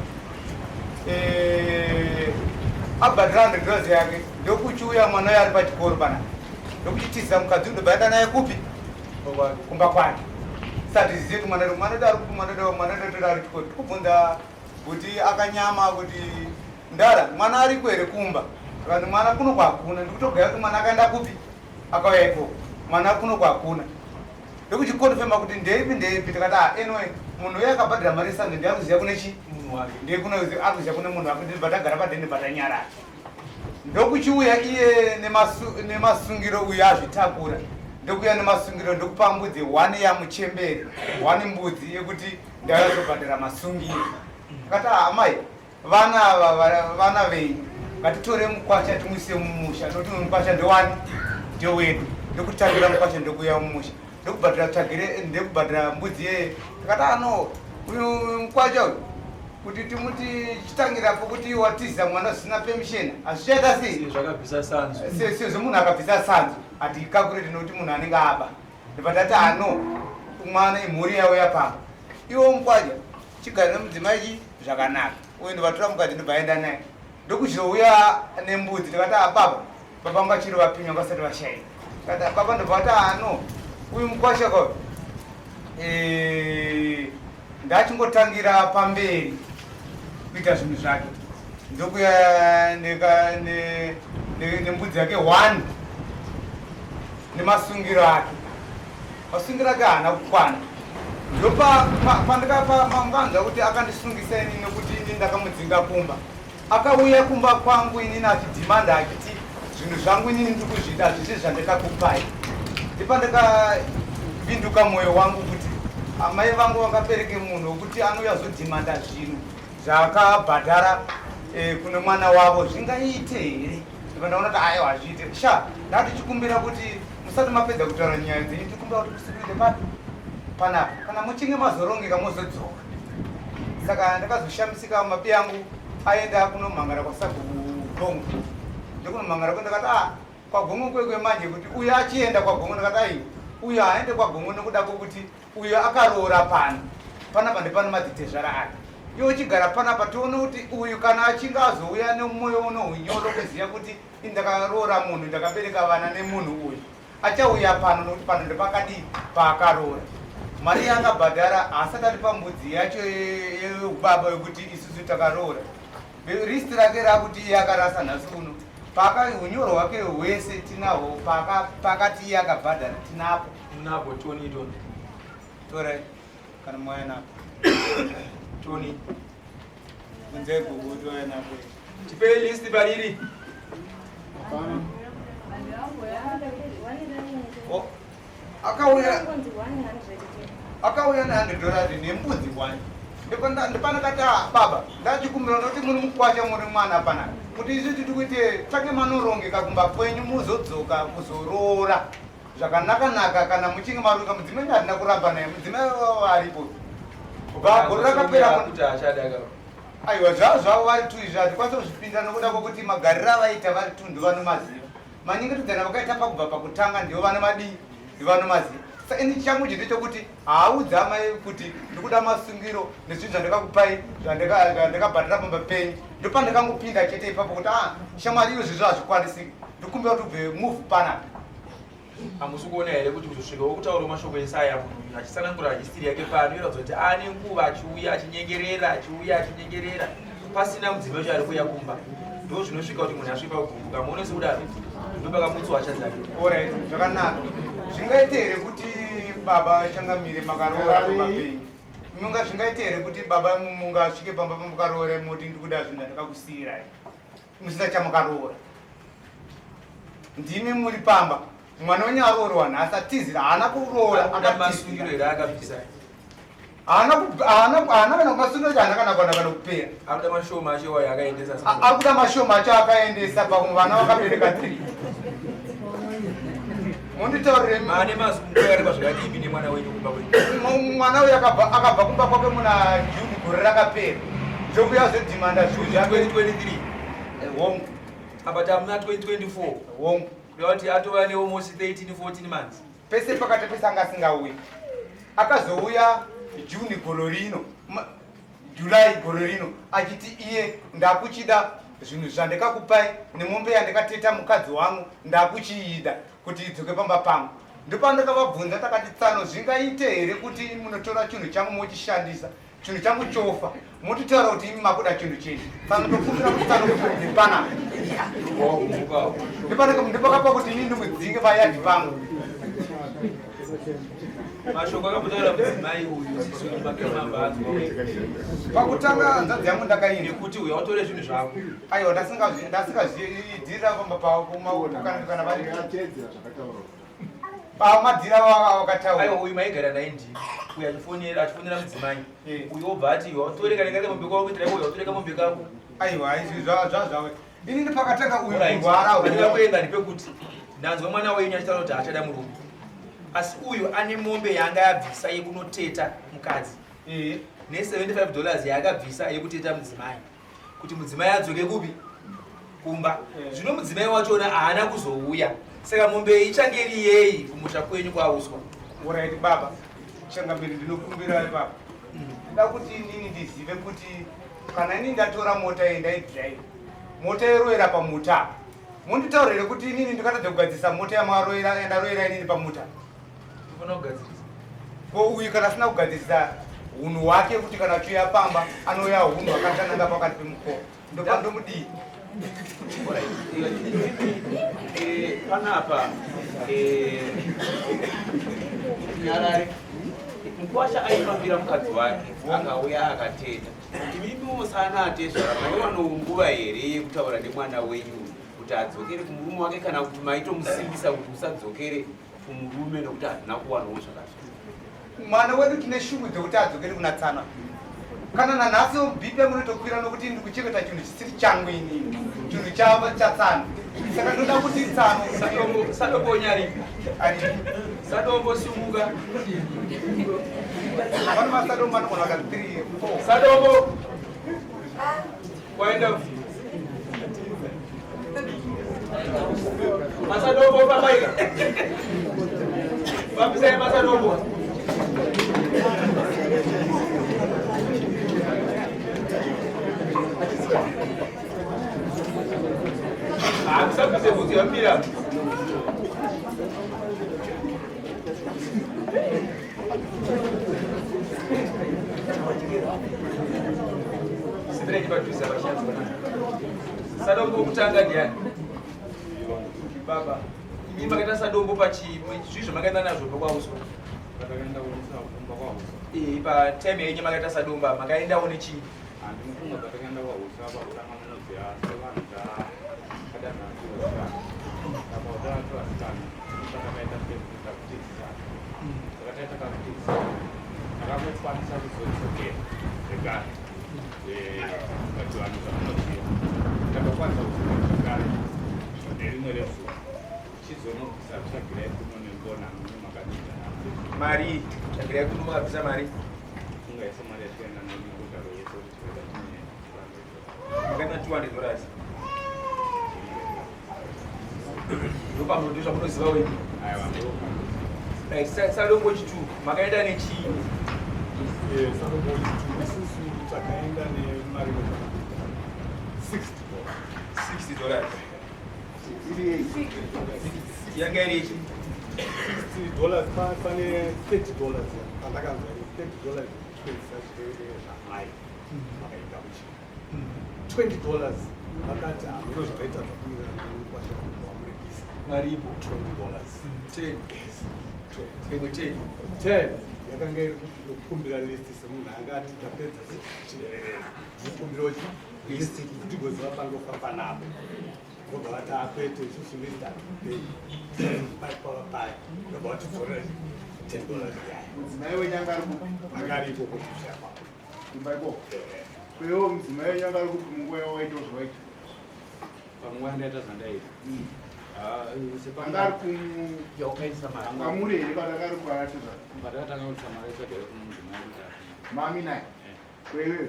Abhadhira $100 yake, ndokuchiuya mwana uyo ari pachikoro panapa, ndokuchitiza mukadzi, ndobva aenda naye kupi? Kumba kwake. Satizive kuti mwana mwana wedu ari kupi, mwana wedu, mwana wedu ari chikoro. Tikubvunza kuti akanyama kuti ndara mwana ariko here kumba, akati mwana kuno kwakuna. Ndikutogaya kuti mwana akaenda kupi, akauya ikoko, mwana kuno kwakuna. Ndokuchiconfirma kuti ndeipi ndeipi. Tikati ah, anyway, munhu uyo akabhadhira mari sande ndiakuziva kune chi Munhu wake. Ndekuno akuziva kune munhu wake. Ndibva tagara padhende patanyarara. Ndokuchiuya iye nemasungiro uyo azvitakura, ndokuuya nemasungiro, ndokupa mbudzi one yamuchembere, one mbudzi yekuti ndayazobhadhara masungiro. Akati ah, amai, vana ava vana venyu, ngatitore mukwasha timuise mumusha, nokuti mukwasha ndewani, ndewedu. Ndokutangira mukwasha, ndokuuya mumusha, ndokubhadhara tsvagire, ndokubhadhara mbudzi yeye. Takati ano uyu mukwasha uyu kuti timuti chitangirapo kuti watiza mwana zvisina permission, hazvichaita sei? Zvakabvisa sanzu. Sezvo munhu akabvisa sanzu hatikakureti, nokuti munhu anenge aba. Ndobva tati ano mwana imhuri yavo yapamba, iwo mukwaja chigara nemudzimai chi zvakanaka. Uyu ndovatora mukadzi, ndobva aenda naye, ndokuzouya nembudzi. Tikati a baba, baba vanga chiri vapinywa vasati vashaika. Tikati baba, ndobva vati ano uyu mukwasha kwa ndachingotangira pamberi kuita zvinhu zvake, ndokuya nembudzi yake one nemasungiro ake. Masungiro ake haana kukwana. Ndopandikanzwa kuti akandisungisa ini nekuti ini ndakamudzinga kumba. Akauya kumba kwangu inini achidhimanda achiti Zvinhu zvangu inini ndiri kuzvida hazvisi zvandakakupai. Ndipandakapinduka mwoyo wangu kuti amai vangu vangabereke munhu wekuti anouya zodhimanda zvinhu zvaakabhadhara eh, kune mwana wavo zvingaite here? Ndipandaona kuti aiwa hazviite. Sha, ndatichikumbira kuti musati mapedza kutaura nyaya dzenyu tikumbira kuti musikuite papi panapa kana muchinge mazorongeka mozodzoka. Saka ndakazoshamisika mabi angu aenda kunomhangara kwasabhuku Gongo. Ndokunomhangara kwe ndakati ah kwaGongo kwekwe manje kuti uyo achienda kwaGongo ndakati ai uyo aende kwaGongo nekuda kwekuti uyo akaroora pano panapa ndepano madzitezvara ake iwe uchigara panapa tione kuti uyu kana achinge azouya nemwoyo uno unyoro kuziva kuti indakaroora munhu ndakabereka vana nemunhu uyu Achauya pano nokuti pano ndepakadii paakaroora. Mari yaakabhadhara haasati ari pambudzi yacho yeubaba yekuti isusu takaroora. Risti rake rakuti iye akarasa nhasi uno. Paaka unyoro hwake hwese tinahwo paakati iye akabhadhara tinapo. Munapo Tony Tony. Torai kana mauya napo. Tony. Kunze gogo touya napo. Tipei list pariri. Hapana. Oh, akauya akauya ne100 dollars nembudzi one ndipandakati ah, baba ndachikumbira nokuti muri mukwasha muri mwana panapa kuti isu titi kuite tange manorongeka kumba kwenyu muzodzoka kuzoroora zvakanaka naka kana muchinge maronga mudzimai handina kuramba naye mudzimai aripo gore rakapera kuti achada Aiwa zvavo zvavo vari tu izvi hatikwanise kuzvipinda nokuda kwokuti magariro avaita vari tu ndovanomaziva. Manyengetudzana vakaita pakubva pakutanga ndivo vanomadii ndovanomaziva. Sa ini changu chete chokuti haaudzi amai kuti ndikuda masungiro nezvinhu zvandakakupai zvandakabhadhara pamba penyu. Ndopandakangopinda chete ipapo kuti ah shamwari izvozvo hazvikwanisiki ndikumbira kuti ubve move panapa. Hamusi kuona here kuti kuzosvika wokutaura mashoko esaya munhu uyu achitsanangura history yake pano inoratidza kuti ane nguva achiuya achinyengerera achiuya achinyengerera pasina mudzimai wacho ari kuuya kumba ndo zvinosvika kuti munhu asvika kugumbuka muone sekudaro ndopakamutswa hasha dzake. Alright, zvakanaka. Zvingaite here kuti baba changamire makaroora pamba penyu? Munga zvingaite here kuti baba mungasvike pamba pamukaroora moti ndikuda zvinhu ndakakusiyirai musina chamukaroora? Ndimi muri pamba mwana wenyu aroorwa nhasi atizira haana kuroora akamasungiro here akabvisa haana haana kana kumasungiro acho haana kana kuwana kana kupera akuda mashoma acho wayo akaendesa akuda mashoma acho akaendesa pamwe vana vakabereka tiri munditaurire mane mazunguareba zvakadii nemwana wenyu kumba kwenyu mwana uyu akabva kumba kwake muna june gore rakapera ndokuya zodhimanda zvinhu zvake 2023 hongu apa tamuna 2024 hongu kureva kuti atova nealmost 13 14 months pese pakati pese anga asingauyi akazouya june gore rino july gore rino achiti iye ndakuchida zvinhu zvandikakupai nemombe yandikateta mukadzi wangu ndakuchiida kuti idzoke pamba pangu ndopandakavabvunza takati tsano zvingaite here kuti munotora chinhu changu mochishandisa chinhu changu chofa motitaura kuti imi makuda chinhu chenyu pano ndokumbira kuti pano ndipana ndipakapa kuti ini ndimudzinge payadhi pangu mashoko akambotaura mudzimai uyu sisumbakeambanzwa pakutanga hanzvadzi yangu ndakaina nekuti uyu autore zvinhu zvako aiwa ndasingazvidhirira pamba pavo kana vari pamadhira wakataura aiwa uyu maigara naye ndini uyu achifonera achifonera mudzimai eh. uyu obva ati iwe watore kane kake mombe kwako kuitira iwe watore kamombe kako aiwa izvi zvazvawe ini ndipakatanga uyu kurwara uyu kuenda ndipekuti ndanzwa mwana wenyu achitaura kuti haachada murume asi uyu ane mombe yaanga yabvisa yekunoteta mukadzi eh. ne 75 dollars yaakabvisa yekuteta mudzimai kuti mudzimai adzoke kupi kumba eh. zvino mudzimai wachona haana kuzouya saka mombe iyi ichange iri yei kumusha kwenyu kwauswa orit baba changamiri ndinokumbira baba nda kuti inini ndizive kuti kana inini ndatora mota iyi ndaidrive mota yeroera pamuta monditaurire kuti inini ndikatadza kugadzirisa mota yamaroera yandaroera inini pamuta Ko uyu kana asina kugadzirisa hunhu hwake kuti kana achiuya pamba anouya hunhu hwakatananga pakati pemukova ndopandomudii eh, panapa eh, nyarare mukwasha aifambira mukadzi wake akauya akateta imimi musana atezvara maiwanawo nguva here yekutaura nemwana wenyu Kuti adzokere kumurume wake kana kuti maitomusimbisa kuti usadzokere kumurume nokuti hazvina kuwanawo zvakazvo? Mwana wedu tine shungu dzekuti adzokere kuna tsana. Kana nanhasi bp yangu inotokwira nokuti ndikuchengeta chinhu chisiri changu inini, chinhu chatsano. Saka ndoda kuti tsano Sadombo nyari sadombo sumuka. Vano masadombo anogona kuita 3 4. Sadombo waenda masadombo fambaika fambisai masadombo. Musabvise bvudzi yamira. Sitirei padhuze abashanzi. Sadombo wokutanga ndiani? Baba. Imi makaita sadombo pachi zvii zvamakaenda nazvo pakwauswa? Patakaenda kumba kwaUswa. Eh, patime yenyu makaita sadomba makaendawo nechii? Handinofunga patakaenda kwaUswa pakutanga munoziva sevanhu takadanha tivasikana. Apa kudana tivasikana patakaita takutidzisana. Saka taita kakutidzisana. Takangokwanisa kuzodzokera zvekare. Pachivanhu zvamunoziva. Takakwanisa kudzokera zvekare nerimwe rezuva. Chizonobvisa tsvagirai kuno nengona nemakatiita. Mari, tsvagirai kuno makabvisa mari. Funga yese mari yatikaenda nayo nekugaro yese kuti tikaita tine Makaenda 200 dollars. Ndopamunondo zvamunoziva wenyu. Aiwa, ndo. Right, sadombo chitu makaenda nechii? Sadombo chitu isusu takaenda nemari $60. $60 dollars. Yanga iri yechi? $60 pane $30 pandakanzwa iri $30 kupedzisa zvirwere zvamai vakaita kuchii. $20 vakati hameno zvavaita zvakumirana nemukwasha wamuripisa. Maripo. $20. 10. Yes. Imwe 10. 10 yakanga iri kukumbira list semunhu anga ati tapedza chireverero ndikumbirawo list kuti tigoziva pangofamba napo. Ndobva vati akwete, isusu list hatipei pava paya. Ndobva vatidzorera $10 yaya. Mudzimai wenyu anga ari kupi? Anga ari ikoko kumusha kwavo. Kumba ikoko. Kwewo mudzimai wenyu anga ari kupi munguva yawaitawo zvawaita? Panguva yandaita zvandaita. Anga ari Yaukaisa mari. kwamuri here kana anga ari kwaatezvara? Patakatanga kuisa mari tsvagirai kuno mudzimai kuti api. Mami naye. Kwewewe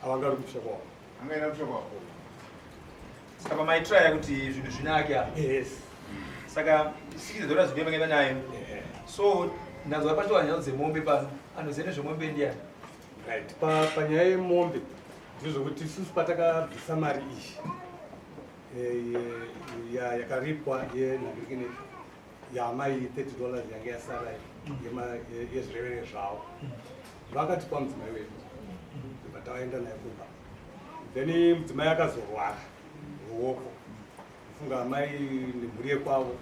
Avanga ari kumusha kwavo. Angaenda kumusha kwavo. Saka maitraya kuti zvinhu zvinake apa. Yes. Saka $60 dollars ndiyo makaenda nayo. So ndanzwa pachitaura nyaya dzemombe pano. Anoziva nezvemombe ndiani? Right. Panyaya yemombe ndezvekuti isusu patakabvisa mari iyi yakaripwa yenhangirikini yamai $30 yange yasara yezvirevere zvavo vakatipa mudzimai wedu ndobva taenda naye kumba. Then mudzimai akazorwara ruoko. Kufunga amai nemhuri yekwavo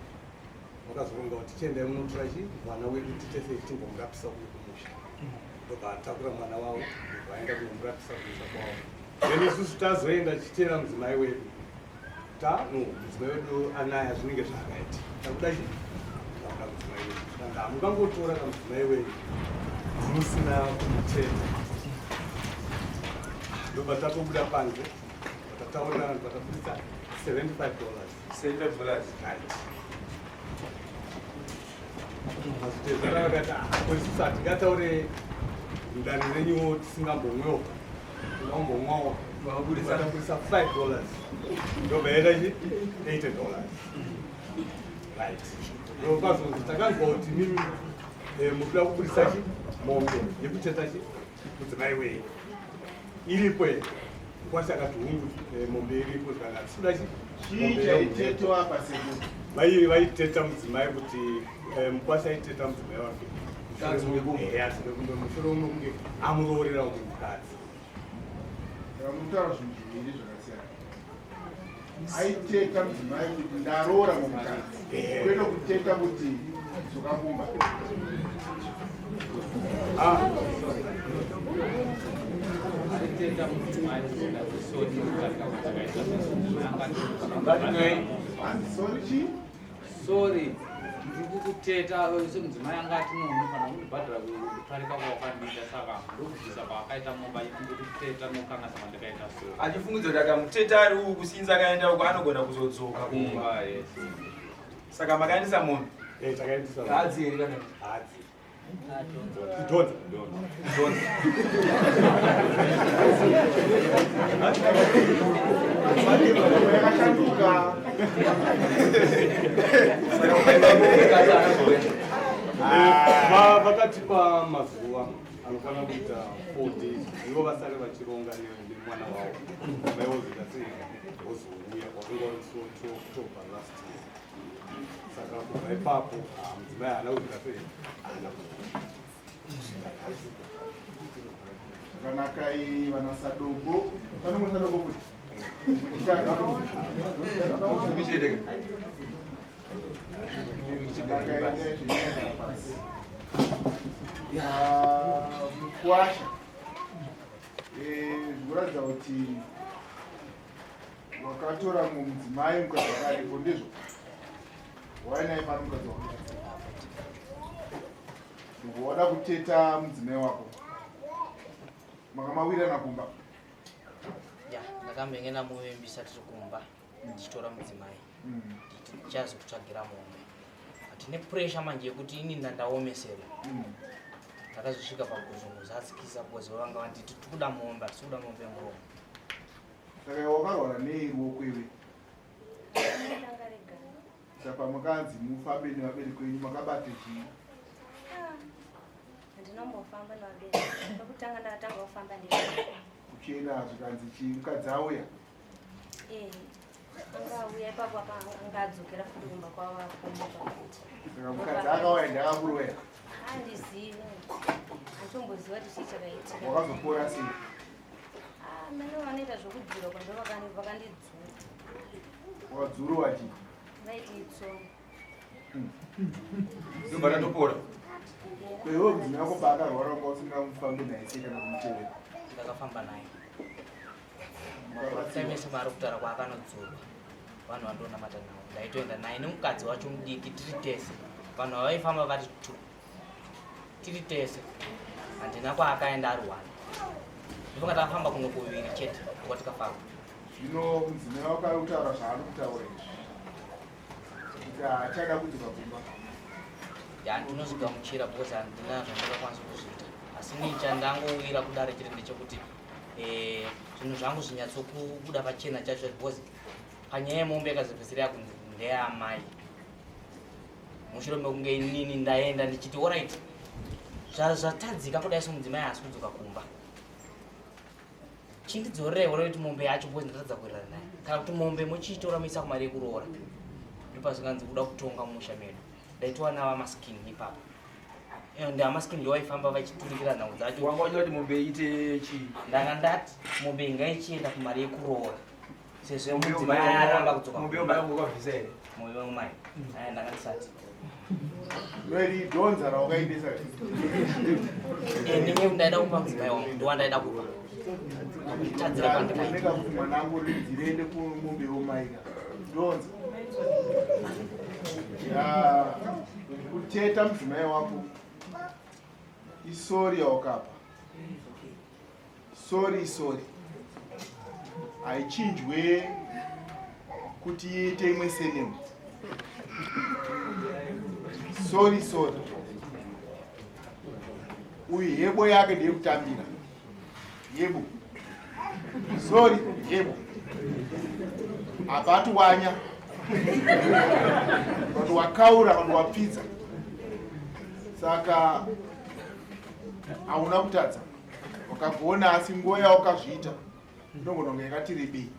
vakazoronga kuti tichiendai munotora chi mwana wedu titese timbomurapisa kuno kumusha. Ndobva atakura mwana wavo ndobva aenda kunomurapisa kumusha kwavo. Then isusu tazoenda tichiteera mudzimai wedu. Ta no mudzimai wedu anaya zvinenge zvaakaita. Takuda chi takuda mudzimai wedu. Saka hamungangotora kamudzimai wenyu musina kumutenda. Ndobva tatobuda panze tataurirana ndobva tabudisa $75. $75 dollars. Right. Mazitezvara vakati ko isusu hatingataure mudare renyuwo tisingambomwewo tingambomwawo. Vakabudisa. Tabudisa $5 ndobva yaita chi $80. Right. Ndopazonzi takanzwa kuti mimi mukuda kubudisa chi mombe yekuteta chi mudzimai wenyu iripo here? Mukwasha akati hungu, mombe iripo. Zvikanga hatisi chi Chii chaitetwa apa sekuru? Vaiteta mudzimai kuti mukwasha aiteta mudzimai wake Adzoke kumba. Adzoke kumba mushure mekunge amuroorera umwe mukadzi. Saka mutaura zvinhu zviviri zvakasiyana. Aiteta mudzimai kuti ndaroora mumukadzi, kwete kuteta kuti dzoka kumba. Aiteta mudzimai kuti ndazosoti kudarika kwatakaita anga Sorry chii? Sorry. Ndiri kukuteta semudzimai anga ati no unofanira kundibhadhara kundiparika kwawakandiita saka ndokubvisa kwaakaita momba ndikuteta nokanganisa kwandikaita so. Achifungidza kuti akamuteta ari uku sinzi akaenda uku anogona kuzodzoka kumba. Yes. Saka makaendesa mombe? Eh, takaendesa. Hadzi here kana? Hadzi. Idhonza. Idhonza. Yakashanduka. Vakatipa mazuva anofanira kuita 4 days ivo vasare vachironga nemwana wavo mai wozoita sei wozouya wakanga uri musi wa 2 October last year saka kubva ipapo ah, mudzimai haana kuzoita sei haana Zvakanakai vana Sadombo. Pane Sadombo kuti? Mukwasha eh, zvikuratidza kuti wakatora mumwe mudzimai mukadzi wakaripo ndizvo wainaye pano mukadzi wako ndobva wada kuteta mudzimai wako makamawirana kumba ya ndakambenge ndamuvimbisa tiri kumba ndichitora mudzimai nditi ndichazokutsvagira mombe but nepressure manje yekuti ini ndandaomeserwa ndakazosvika pakuzongozadzikisa because vanga vanditi tikuda mombe hatisi kuda mombe muromo Saka iwe wakarwara nei ruoko iwe? Saka pamakanzi mufambe nevabereki venyu makabata chii? Ah, Handinombofamba nevabereki. Pekutanga ndakatanga kufamba ndega. Kuchena zvikanzi chii mukadzi auya? Eh, anga auya ipapo apa anga adzokera futi kumba kwavo akomuka futi. Saka mukadzi akauya ndakakuroya. Handizivi. Handitomboziva kuti chii chakaitika. Wakazopora sei? Ah, mene vanoita zvekudzura kwando vakandidzura. Wakadzurwa chii? Vaiti itsono. Ndobva tatopora. Kwewe mudzimai wako paakarwara wanga usingamufambi naye sei kana kumutevera? Ndakafamba naye. Maprofita ese maari kutaura kwaakanodzurwa vanhu vandonamata navo ndaitoenda naye nemukadzi wacho mudiki tiri tese vanhu vavaifamba vari two tiri tese handina kwaakaenda ari one ndofunga takafamba kuno kuviri chete kuva tikafamba Zvino mudzimai wako ari kutaura zvaari kutaura izvi. Kuti haachada kudzoka kumba. Ya ndinozvigamuchira because handina zvandingakwanisa kuzviita asi nii chandangowira kudare chete ndechekuti eh, zvinhu zvangu zvinyatsokubuda pachena chacho because panyaya yemombe yakazopedzisira yakunzi ndeyamai mushure mekunge inini ndaenda ndichiti orit zvatadzika kudai somudzimai haasi kudzoka kumba chindidzorerei ore kuti mombe yacho because ndatadza kuwirirana naye kana kuti mombe mochiitora moisa kumari yekuroora ndopazvikanzi kuda kutonga mumusha medu ndaitova navamaskini ipapo and amaskini ndo vaifamba vachiturikira nhau dzacho Wanga uchida kuti mombe iite chii? ndanga ndati mombe ingaichienda kumari yekuroora sezvo Mombe mudzimai yomai aramba kudzoka mombe yomai wanga wakabvisa here? mombe yomai aya ndanga ndisati Reri dhonza rawakaendesa. Eh, ndinge ndaida kupa mudzimai wangu ndowandaida kupa kutadzira kwandikaita Oneka kuti mwanangu rinzi riende kumombe yomaika. Dhonza. Ya kuteta mudzimai wako isori yawakapa. Sorry sorry. Haichinjwe kuti iite imwe senemu. Sorry sorry. Uyu yebo yake ndeyekutambira. Yebo. Sorry yebo. Apa atiwanya. But wakaura kana wapfidza. Saka hauna kutadza. Wakagona asi nguva yawakazviita inogona kunge yakati rebei.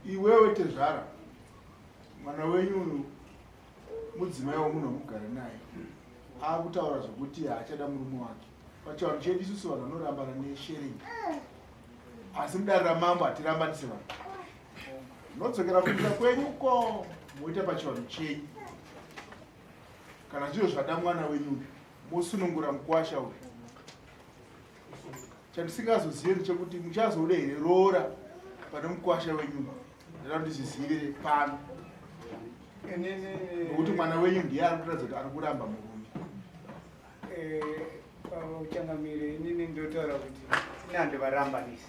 Iwewe tezvara mwana wenyu uyu mudzimai wemunhu wamugara naye akutaura zvekuti haachada murume wake. Pachivanhu chedu isusu vanhu vanorambana nesharing, asi mudare ramambo hatirambanise vanhu. Munodzokera kunyika kwenyu ko moita pachivanhu chenyu. Kana zviro zvada mwana wenyu uyu mosunungura mukwasha uyu. Chandisingazozive ndechekuti muchazoda here roora pane mukwasha wenyu. Ndinoda kuti ndizvizivire pano. Nokuti mwana wenyu ndiye ari kuratidza kuti ari kuramba murume. Eh, Changamire, inini ndotaura kuti ini handivarambanisi.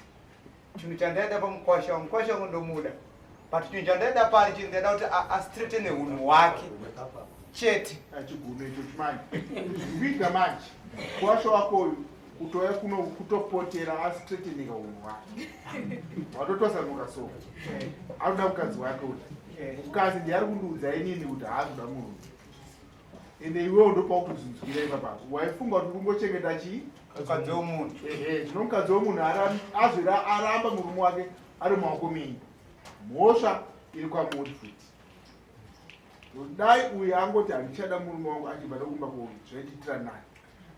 Chinhu chandaida pamukwasha wangu, mukwasha wangu ndomuda. But chinhu chandaida paari chinhu ndaida kuti astraighten hunhu hwake chete. Achigume icho chimanje. Kuita manje. Mukwasha wako uyu kutouya kuno kutopotera astraightenika hunhu hwake. Watotosanuka so. Anoda mukadzi wake uyu. Mukadzi ndiye ari kundiudza inini kuti haasi kuda murume. Ende iwewo ndopaukuzinzwira ipapa. Waifunga kuti kungochengeta chii? Mukadzi wemunhu. Ehe, zvino mukadzi wemunhu azvira aramba murume wake ari mumaoko menyu. Mhosva iri kwamuri futi. Dai uyu angoti handichada murume wangu achibva nokumba kuuyu zvaitiitira nani.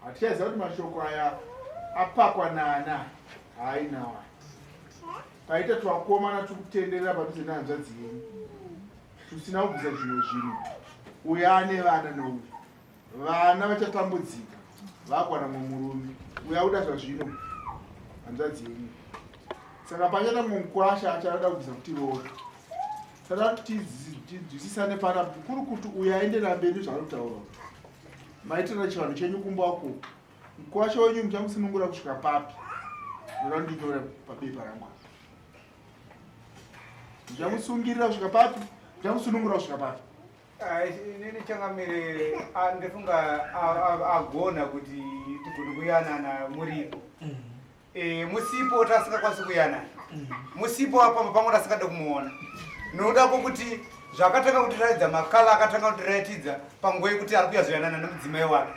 Hatichaziva kuti mashoko aya apakwa naana hainawa. Paita twakomana turi kutenderera padhuze nehanzvadzi yenyu. Tusina kubvisa zvimwe zvinhu. Uyu ane vana nouyu. Vana vachatambudzika vakwana mumwe murume. Uyu akuda zvazvino hanzvadzi yenyu. Saka pachata mumwe mukwasha achada kubvisa kuti roora. Saka tinzwisisane pana kuri kuti uyu aenderera mberi zvaari kutaura. Maitirana chivanhu chenyu kumba uko. Mukwasha wenyu muchamusunungura kusvika papi? Ndoda ndinyore pabepa rangu. Muchamusungirira kusvika papi? Muchamusunungura kusvika papi? Inini changamire ndifunga agona kuti tigone kuyanana muripo. Eh, musipo tasingakwanisi kuyanana. Musipo apa pamwe tasingade kumuona. Nokuda kwokuti zvakatanga kutiratidza makala akatanga kutiratidza panguva yekuti ari kuyazoyanana nemudzimai wake.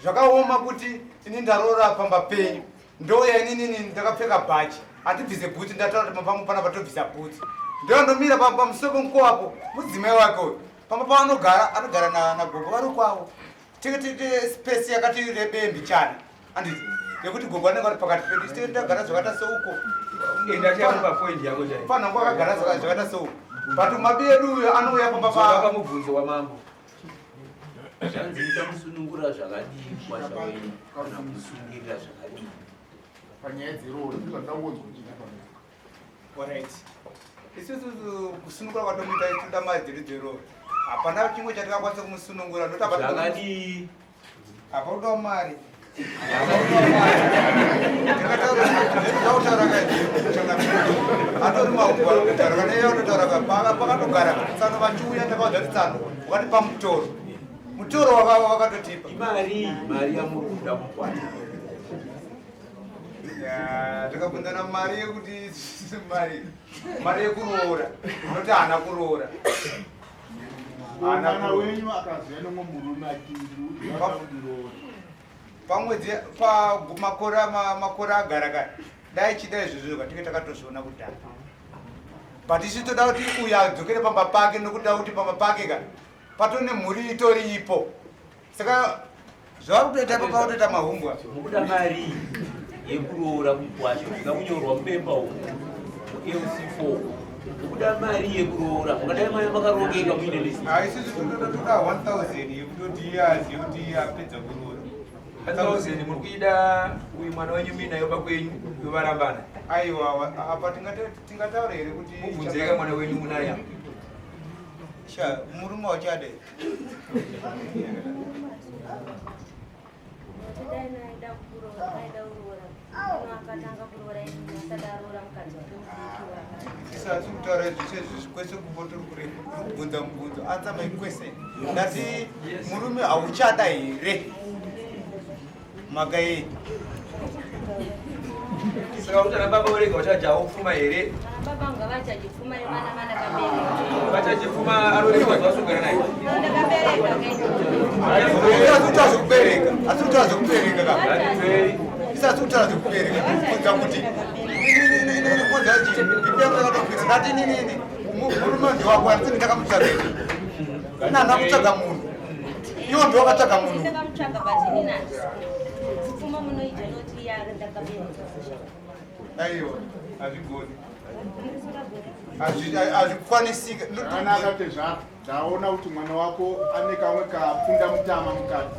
Zvakaoma kuti ini ndaroora pamba penyu. Ndouya ininini ndakapfeka bhachi. Hatibvise bhutsu ndataura kuti pamba pangu panapa tobvisa bhutsu. Ndouya ndomira pamusoro pemukova apo mudzimai wake uyu. Pamba paanogara anogara nagogo vari kwavo. Tete space yakati rebei mbichana. Anditi yekuti gogo anenge ari pakati pedu tete tagara zvakaita seuko. Enda chaipo pa point yako chaipo. Panhangu akagara zvakaita seuko. But mabi edu uyo anouya pamba pa pamubvunzo wamambo. Zvanzi muchamusunungura zvakadii mukwasha wenyu kana kumusungirira zvakadii? Panyaya dzeroora ndizvo zvandangonzwa chete pano. Alright. Isusu kusunungura kwatomuita toda mari dzedu dzeroora. Hapana chimwe chatingakwanisa kumusunungura ndokuti hapana Zvakadii? Apa kuda mari. Atori mahumbwa kutaura kana iye anotaura pakatogara tsano vachiuya ndakaudza kuti tsano wakatipa mutoro. Mutoro wakatotipa. Imari mari yamuri kuda kukwata. Takabvunzana mari yekuti mari mari yekuroora unoti haana kuroora. Mwana wenyu akazouya nomwe murume achindiroora. Pamwedzi pa makore makore agara kare dai chida izvozvo katinge takatozviona kudhara. But isu toda kuti uyu adzokere pamba pake nokuda kuti pamba pake ka patone mhuri itori ipo. Saka zvavari kutoita ipo pakutoita mahumbwa. Mukuda mari yekuroora mukwasha kusvika kunyorwa mubepa umu LC4 mukuda mari yekuroora mungadai mai makarongeka muine list. Ah, isusu totoda 1000 yekutoti iye azive kuti iye apedza kuroora. 1000 muri kuida uyu mwana wenyu muinayo pakwenyu yovarambana. Aiwa apa tingataura here kuti mubvunzeka mwana wenyu munaye. Sha murume wachade. Tisati kutaura zvese izvi kwese kupo tiri kubvunza mubvunzo answer my question ndati murume hauchada here mhaka yei Saka kuti ana baba vorega vachajawo pfuma here? Baba vangu ngavachaje pfuma yemwana mana kabereka. Vachaje pfuma anoreva zvasogara naye. Ndakabereka kai. Asi kutaura zvekubereka. Asi kutaura zvekubereka ka. Isati kutaura zvekubereka. Kunza kuti kunza chi. Ipi yakatokwira ndati nini nini. Murume ndiwako anditi ndakamutsvaga. Nana kutsvaga munhu. Iwo ndiwo wakatsvaga munhu. Ndakamutsvaga but inini handisi. Pfuma munoidya noti yaro ndakabereka. Aiwa, hazvigoni. Hazvikwanisike. Zvakanaka tezvaro. Ndaona kuti mwana wako ane kamwe kapfunda mutama mukati.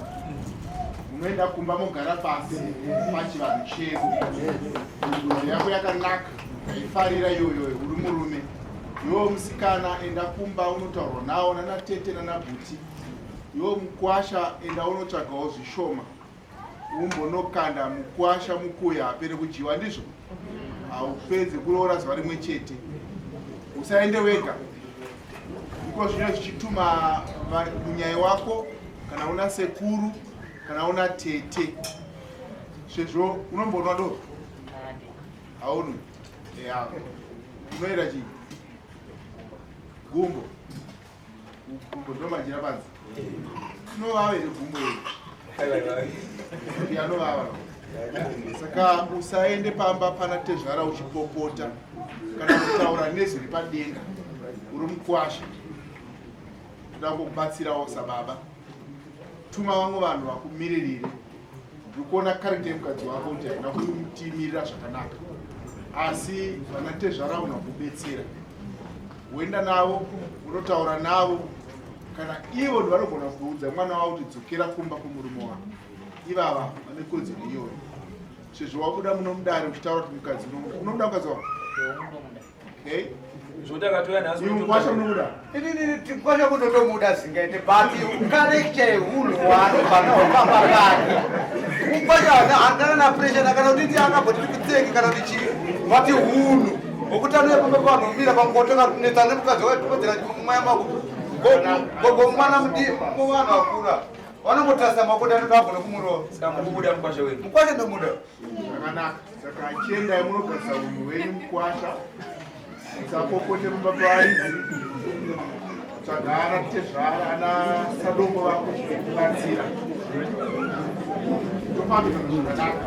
Munoenda kumba mogara pasi pachivanhu chedu. Mhuri yako yakanaka, ndaifarira iyoyo. Uri murume iwo musikana, enda kumba unotaurwa nawo nana tete nana bhuti. Iwo mukwasha, enda unotsvagawo zvishoma umbonokanda mukwasha mukuya apere kudyiwa. Ndizvo, haupedze kuroora zuva rimwe chete. Usaende wega iko zvino zvichituma munyai wako kana una sekuru kana una tete. Sezvo unombonwa doro, haunwi? Ya, unoita chii? Gumbo, gumbo ndomajira panzi inovava here? Gumbo iri anovava, saka usaende pamba pana tezvara uchipopota kana kutaura nezwi repadenga. Uri mukwasha, toda kukubatsirawo sababa. Tuma vamwe vanhu vakumiririre. Ndiri kuona character yemukadzi wako kuti haina kutimirira zvakanaka, asi vana tezvara unakubetsera. Woenda navo, unotaura navo. Kana ivo ndivanogona kuudza mwana wavo kuti dzokera kumba kumurume wako. Ivava vane kodzero iyoyo, sezvo wabuda muno mudare uchitaura kuti mukadzi unomuda. Unomuda mukadzi wako? Okay. Zvoti akatouya nhasi. Iwe mukwasha unomuda? Inini tikwasha kutotomuda zingaite, but character yehunhu hwaanobva naho pamba pake, mukwasha handana na pressure kana kuti akamboti tikutsenge kana kuti chii, but hunhu hwokuti anouya pamba pavanhu omira pangoto kanetsa nemukadzi waipopedzera mumaya mako gogo mwana mudi muvanhu vakura vanongotarisa makoto anoda agone kumurova. Saka mukubuda mukwasha wenyu? Mukwasha ndomuda. Zvakanaka. Saka chiendai munogadzisa unhu hwenyu. Mukwasha, musapopote mumba pavaridzi. Tsvaga ana tezvara, ana sadombo vako kubatsira, tofambisana zvakanaka.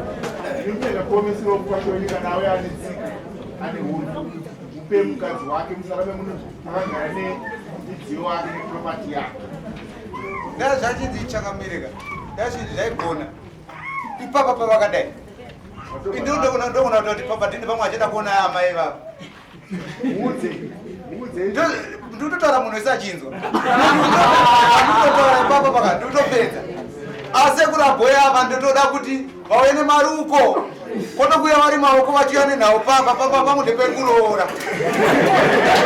Ndinotenda kuomeserawo mukwasha wenyu. Kana auya ane tsika, ane unhu, mupe mukadzi wake. Musarambe munhu akagara nemidziyo wake neproperty yake. Dai zvachinzi chakamirika, dai zvinhu zvaigona ipapa pavakadai. Ndogona kutoti papa tine pamwe achida kuona amai vavo. Muudze, muudze. Ndikutotaura munhu wese achinzwa. Ndikutotaura ipapa paka ndikutopedza. Asi kurabhoya ava ndotoda kuti vauye nemari uko kotokuya vari maoko vachiuya nenhau pamba. Pamba pangu ndepekuroora,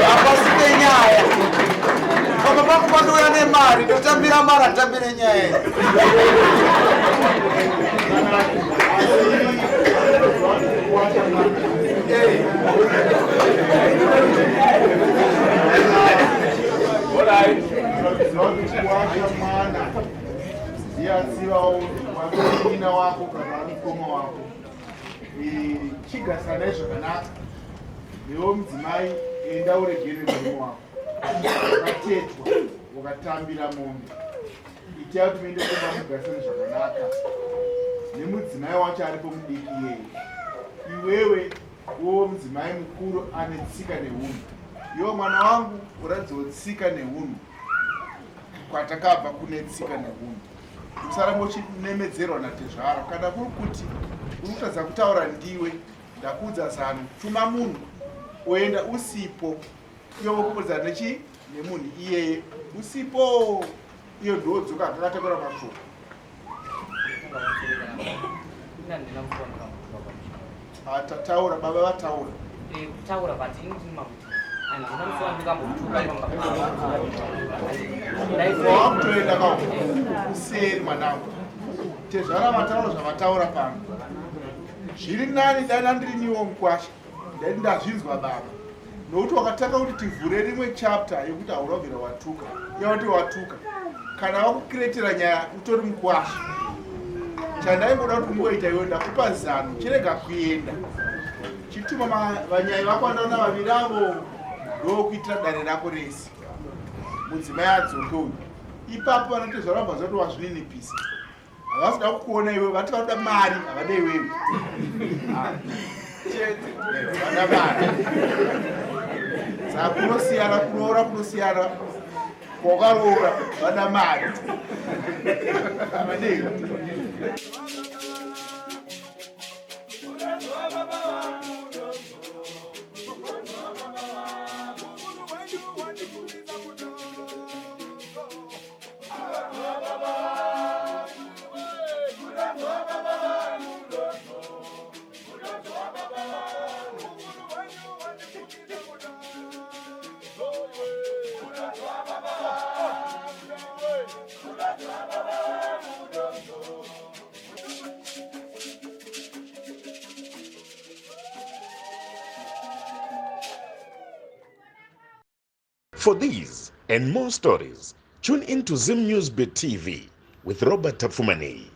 hapasi penyaya. Pamba pangu pandouya nemari, ndotambira mari, handitambire nyaya iyi. Kuwasha mwana ndiyatsivawo waina wako kana mukoma wako. Chigasanai zvakanaka. Newo mudzimai, enda uregere murume wako. Wakatetwa, wakatambira mombe. Itai kuti muende kumba mugarisane zvakanaka nemudzimai wacho aripo mudiki iyeye. Iwewe uwo mudzimai mukuru ane tsika neunhu, iwo mwana wangu uratidzewo tsika neunhu. Kwatakabva kune tsika neunhu. Usaramba uchinemedzerwa natezvara. Kana kuri kuti uri kutadza kutaura ndiwe, ndakuudza zano: tuma munhu oenda usipo, iyo vokubudzana nechi nemunhu iyeye usipo, iyo ndodzoka akakatakura mashoko. Handina mufonera mutuka pamusha. Tataura, baba vataura. Kutaura, but ini ndini makuti handina musi wandikambotuka pamba. Wakutoenda ka kuseri, mwanangu. Tezvara vataura zvavataura pano zviri nani. Dai ndandiriniwo mukwasha, ndaiti ndazvinzwa baba, nokuti wakatanga kuti tivhure rimwe chapter yekuti hauna kubvira watuka. Yawati watuka, kana vakukiretera nyaya, utori mukwasha. Chandaimboda kuti ungoita iwe, ndakupa zano: chirega kuenda, chituma vanyai vako vandaona vaviri avo, ndokuitira dare rako rese. Mudzimai adzoke uyu. Ipapo vanotezvara vabva zati wazvininipisa, havasida kukuona iwe. Vati vanoda mari, havada iwewe. Vada mari. Saka kunosiyana kuroora, kunosiyana kwakaroora. Vada mari, havada iwe. For these and more stories, tune in to Zim News Bit TV with Robert Tapfumaneyi.